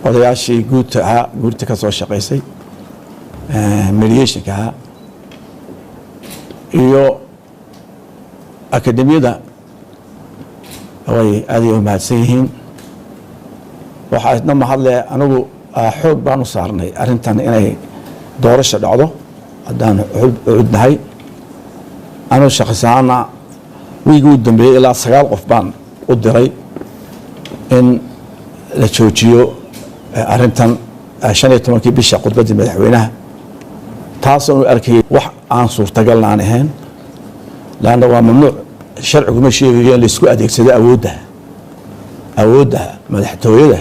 Odayaashii guurta ahaa, guurta ka soo shaqaysay, mediationka ahaa iyo akademiyada way aad ay u mahadsan yihiin. Waxaa isna mahadle, anigu xoog baan u saarnay arrintan inay doorasha dhacdo haddaan cudnahay. Anigu shaqsiahaana wiigii u dambeeyey ilaa 9 qof baan u diray in la joojiyo arrintan 15-kii bisha khudbaddii madaxweynaha, taasoo u arkayay wax aan suurtagalna aan ahayn, leanna waa mamnuuc, sharciguma sheegayo in laisku adeegsado awoodda madaxtooyada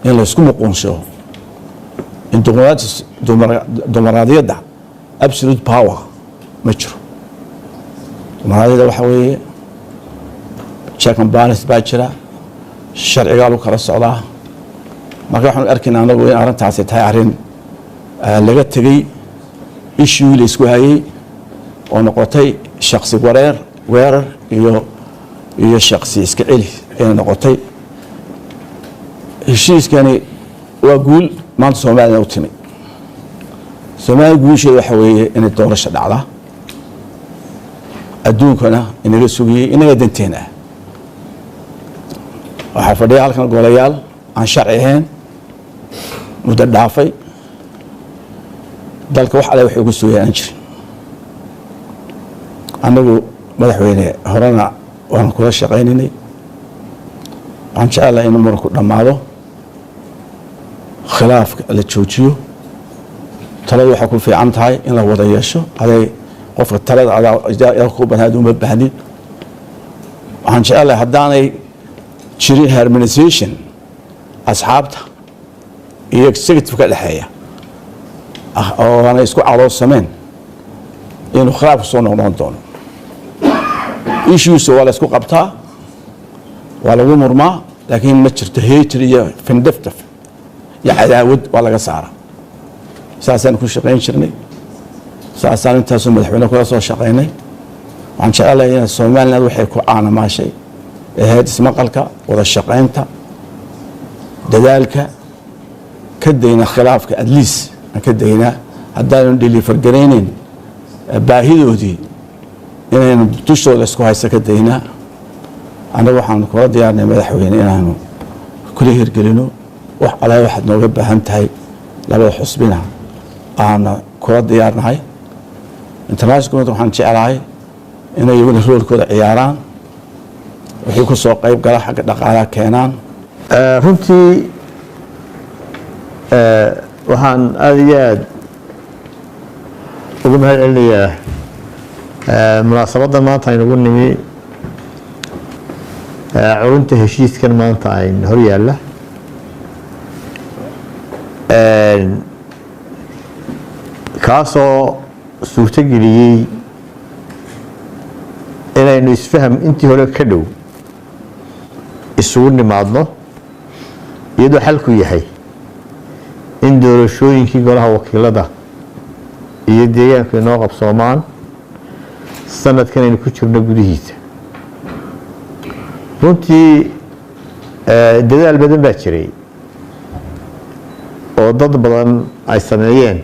in laysku muquunsho, in dimuqraadiyadda absolute power ma jiro. Dimuqraadiyadda waxa weeye check and balance baa jira, sharcigaa lagu kala socdaa. Marka waxaanu arkayna anagu in arrintaasi tahay arrin laga tegey issue la isku hayey oo noqotay shaksi wareer weerar iyo shaksi iska celi inay noqotay. Heshiiskani waa guul maanta Soomaalina u timi. Soomaaliya guusheeda waxa weeye inay doorasho dhacdaa, adduunkana inaga sugiyey, inaga danteen ah. Waxaa fadhiya halkan golayaal aan sharci ahayn, muddo dhaafay, dalka wax alle waxay ugu sugayaan aan jirin. Annagu, madaxweyne, horena waanu kula shaqaynaynay. Waxaan jecelahay inuu muranku dhammaado, khilaafka la joojiyo. Taladu waxay ku fiican tahay in la wada yeesho. Aday qofka talada adaa ku badan uma baahnin. Waxaan jecelahay haddaanay jirin harmonization asxaabta iyo executive ka dhexeeya oo aanay isku caloolsameen, inuu khilaafku soo noqnoqon doono. Issues waa la isku qabtaa, waa lagu murmaa, laakiin ma jirto hatred iyo vendetta iyo cadaawad, waa laga saara. Saasaan ku shaqayn jirnay, saasaan intaasoo madaxweyne kula soo shaqaynay. Waxaan jecelahay in Somaliland waxay ku caanamaashay ahayd ismaqalka, wada shaqaynta, dadaalka, ka dayna khilaafka, at least aan ka daynaa haddaanu deliver garaynayn baahidoodii inaynu dushooda isku haysta ka daynaa. Annagu waxaanu kula diyaarnay, madaxweyne, inaanu kula hirgelino wax alle waxaad nooga baahan tahay. Labada xusbina aana kula diyaarnahay. International community waxaan jeclahay inay iyaguna roolkooda ciyaaraan, wixii ku soo qayb gala xagga dhaqaalaha keenaan. Runtii waxaan aada iyo aada uga mahad celinayaa munaasabaddan maanta aynugu nimi, curinta heshiiskan maanta ayn hor yaalla, kaasoo suurto geliyey inaynu isfaham intii hore ka dhow isugu nimaadno, iyadoo xalku yahay in doorashooyinkii golaha wakiilada iyo deegaanku inoo qabsoomaan sanadkan aynu ku jirno gudihiisa. Runtii dadaal badan baa jiray oo dad badan ay sameeyeen,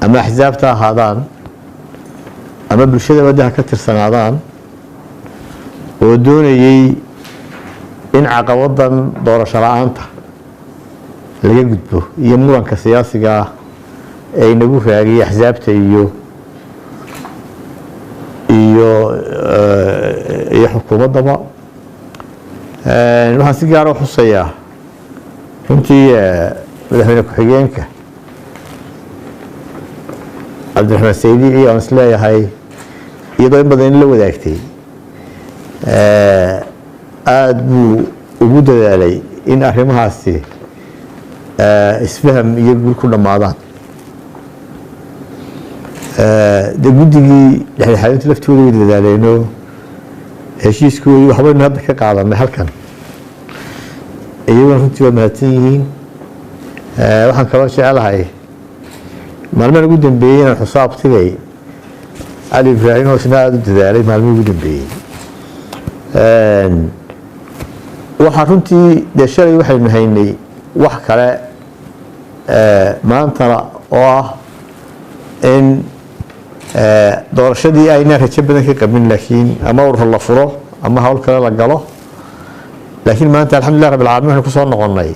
ama axsaabta ahaadaan ama bulshada waddaha ka tirsanaadaan, oo doonayey in caqabadan doorasho la-aanta laga gudbo iyo muranka siyaasiga ah ee inagu raagiyay axsaabta iyo xukuumaddaba. Waxaan si gaara u xusayaa runtii madaxweyne ku-xigeenka Cabdiraxmaan Saydici, aan isleeyahay iyadoo in badan in la wadaagtay aada buu ugu dadaalay in arrimahaasi isfaham iyo guul ku dhammaadaan. Dee guddigii dhexdhexaadinta laftooda way dadaaleeno, heshiiskoodii waxbaynu hadda ka qaadanay halkan, iyaguna runtii waa mahadsan yihiin. Waxaan kaloo jeclahay maalmahan ugu dambeeyey inaan xuso abtigay Cali Ibraahim, hoosna aada u dadaalay maalmihii ugu dambeeyey. Waxaa runtii dee shalay waxaynu haynay wax kale, maantana oo ah in doorashadii aynaan rajo badan ka qabin, laakiin ama urur la furo ama hawl kale la galo. Laakiin maanta, alxamdulilah rabbil caalamiin, waxaynu kusoo noqonnay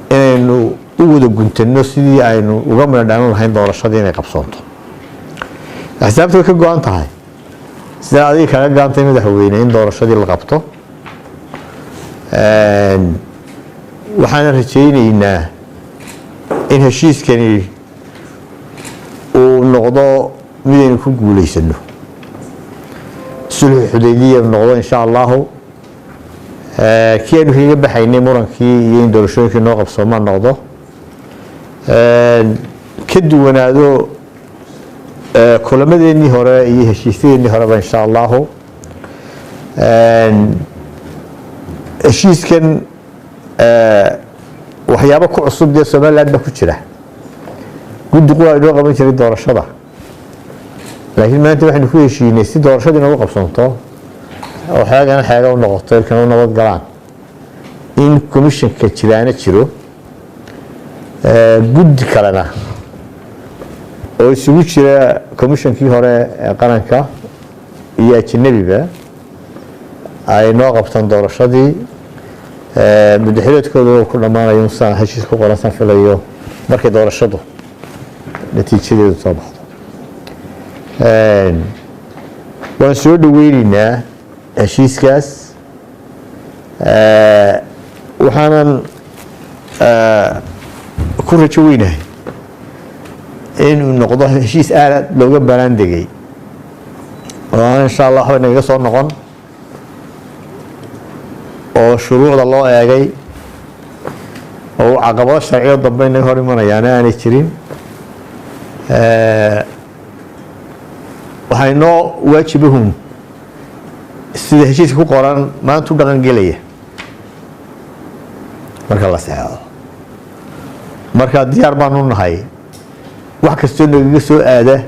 inaynu u wada guntano sidii aynu uga midho dhalan lahayn doorashadii inay qabsoonto. Axsaabta way ka go-an tahay, sidaa adiga kaga go-antay, madaxweyne, in doorashadii la qabto. Waxaana rajaynaynaa in heshiiskani uu noqdo midaynu ku guuleysano, sulxu Xudaybiya noqdo, insha Allahu, kii aynu kaga baxaynay murankii iyo in doorashooyinkii noo qabsoomaa noqdo, ka duwanaado kulamadeenii hore iyo heshiisyadeenii horeba, insha Allahu. Heshiiskan waxyaabo ku cusub dee Somaliland baa ku jira. Guddi qura inoo qaban jiray doorashada, laakiin maanta waxaynu ku heshiinay si doorashadii noogu qabsanto oo xeegana xeega u noqoto, ilkana u nabad galaan, in commissionka jiraana jiro, guddi kalena oo isugu jira commissionkii hore ee qaranka iyo ajanabiba ay noo qabtaan doorashadii. Muddaxileedkooda ku dhammaanayo saan heshiis ku qoran san filayo markay doorashadu natiijadeedu soo baxdo. Waan soo dhaweyneynaa heshiiskaas, waxaanan ku rajo weynahay inuu noqdo heshiis aad looga baaraandegay oo aan, insha Allah, waxba nagaga soo noqon, oo shuruucda loo eegay, oo caqabado sharciyo dambe inaga hor imanayaana aanay jirin. Waxaa inoo waajibahun sida heshiiska ku qoran maanta u dhaqan gelaya marka la saxeexo. Marka diyaar baanu nahay wax kastoo nagaga soo aada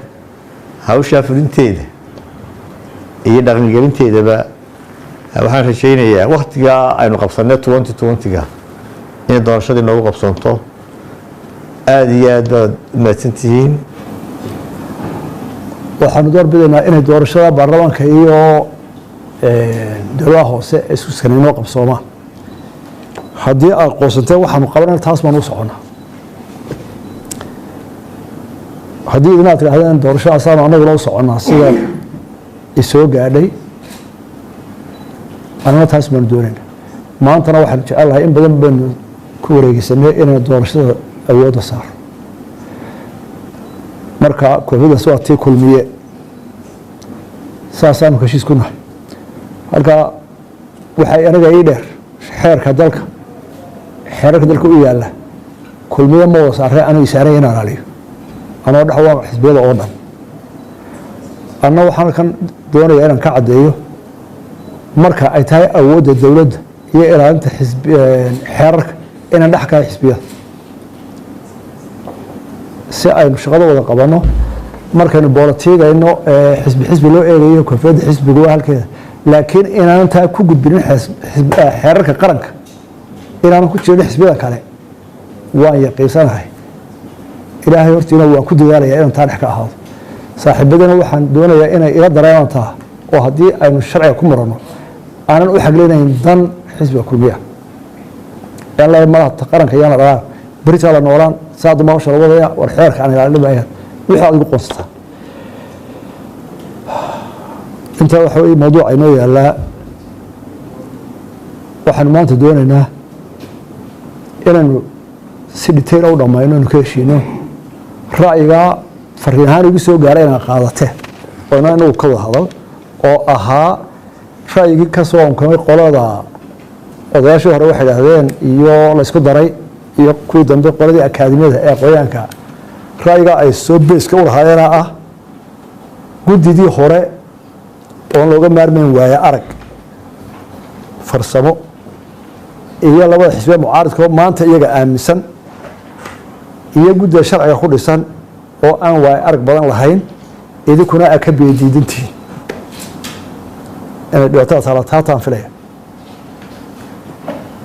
hawshaa fulinteeda iyo dhaqangelinteedaba. Waxaan rajaynayaa waktigaa aynu qabsanay 2020-ga inay doorashadii noogu qabsoonto. Aada iyo aad baad umahadsan tihiin. Waxaanu door bidaynaa inay doorashada baarlamaanka iyo dowladaha hoose ee isku sidkan inoo qabsoomaan. Haddii aad qoonsanteen waxaanu qabanayna, taas baanu u soconnaa. Haddii idinaad tidhahdeen doorashadaasaanu annaguna u soconnaa, sida isoo gaadhay, annana taas baanu doonayna. Maantana waxaanu jecel in badan baynu ku wareegeysanay inaynu doorashada awoodda saaro. Marka koofidaas waa tii Kulmiye, saasaanu heshiis ku nahay. Halka waxay aniga ii dheer xeerka dalka, xeerarka dalka u yaalla Kulmiye ma wada saaree, aniga saaraya inaan aliyo anoo dhex waa xisbiyada oo dhan. Anna waxaan halkan doonaya inaan ka caddeeyo, marka ay tahay awoodda dowladda iyo ilaalinta xeerarka, inaan dhex kahay xisbiyada si aynu shaqada wada qabanno. Markaynu boolatiigayno, xisbi xisbi loo eegayo, koofiyadda xisbigu waa halkeeda, laakiin inaanan taa ku gudbinin xeerarka qaranka, inaanan ku jirin xisbiyada kale, waan yaqiinsanahay. Ilaahay hortiina waan ku dadaalaya inaan taa dhex ka ahaado. Saaxiibadana waxaan doonayaa inay ila dareemaan taa, oo haddii aynu sharciga ku muranno aanan u xaglinayn dan xisbiga Kulmiya aan madaxa qaranka yaana dhalaan beritaa la noolaan saa damba hawsha la wadaya. War xeerka aan ilaalin maayaan wixii aad igu qoonsataa. Intaa waxa weye mawduuca inoo yaallaa. Waxaanu maanta doonaynaa inaynu si detail u dhammayno, inu ka heshiino ra'yigaa fariin ahaan igu soo gaaray inaan qaadateen oo inaan inagu ka wada hadal, oo ahaa ra'yigii ka soo onkamay qolada odayaashii hore waxay idhaahdeen iyo la isku daray iyo kuwii dambe, qoladii akaadimiyada ee aqoonyahanka, ra'yigaa ay soo beeska u lahaayeena ah guddidii hore oon looga maarmayn waaye arag farsamo iyo labada xisbiya mucaaridka oo maanta iyaga aaminsan iyo guddida sharciga ku dhisan oo aan waaye arag badan lahayn, idinkuna aa ka biyadiidantihiin inay dhibaatada taala taataan filaya.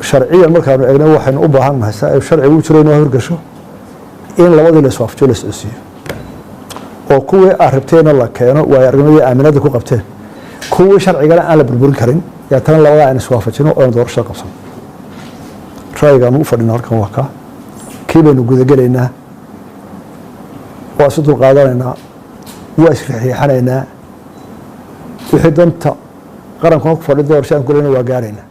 Sharciyan markaanu eegna, waxaynu u baahan nahay, si ay sharcigu u jiro inoo horgasho, in labadii la iswaafajiyo, la iscodsiiyo, oo kuwii aad rabteenna la keeno, waayo aragnimadii aaminada ku qabteen, kuwii sharcigana aan la burburin karin. Deetana labadaa aan iswaafajino oonu doorashada qabsano. Ra'yigaanu u fadhino halkan waa kaa. Kii baynu gudagelaynaa, waa isu dulqaadanaynaa, waa isriixriixanaynaa. Wixii danta qarankuna ku fadhi, doorasho aan gulayna, waa gaaraynaa.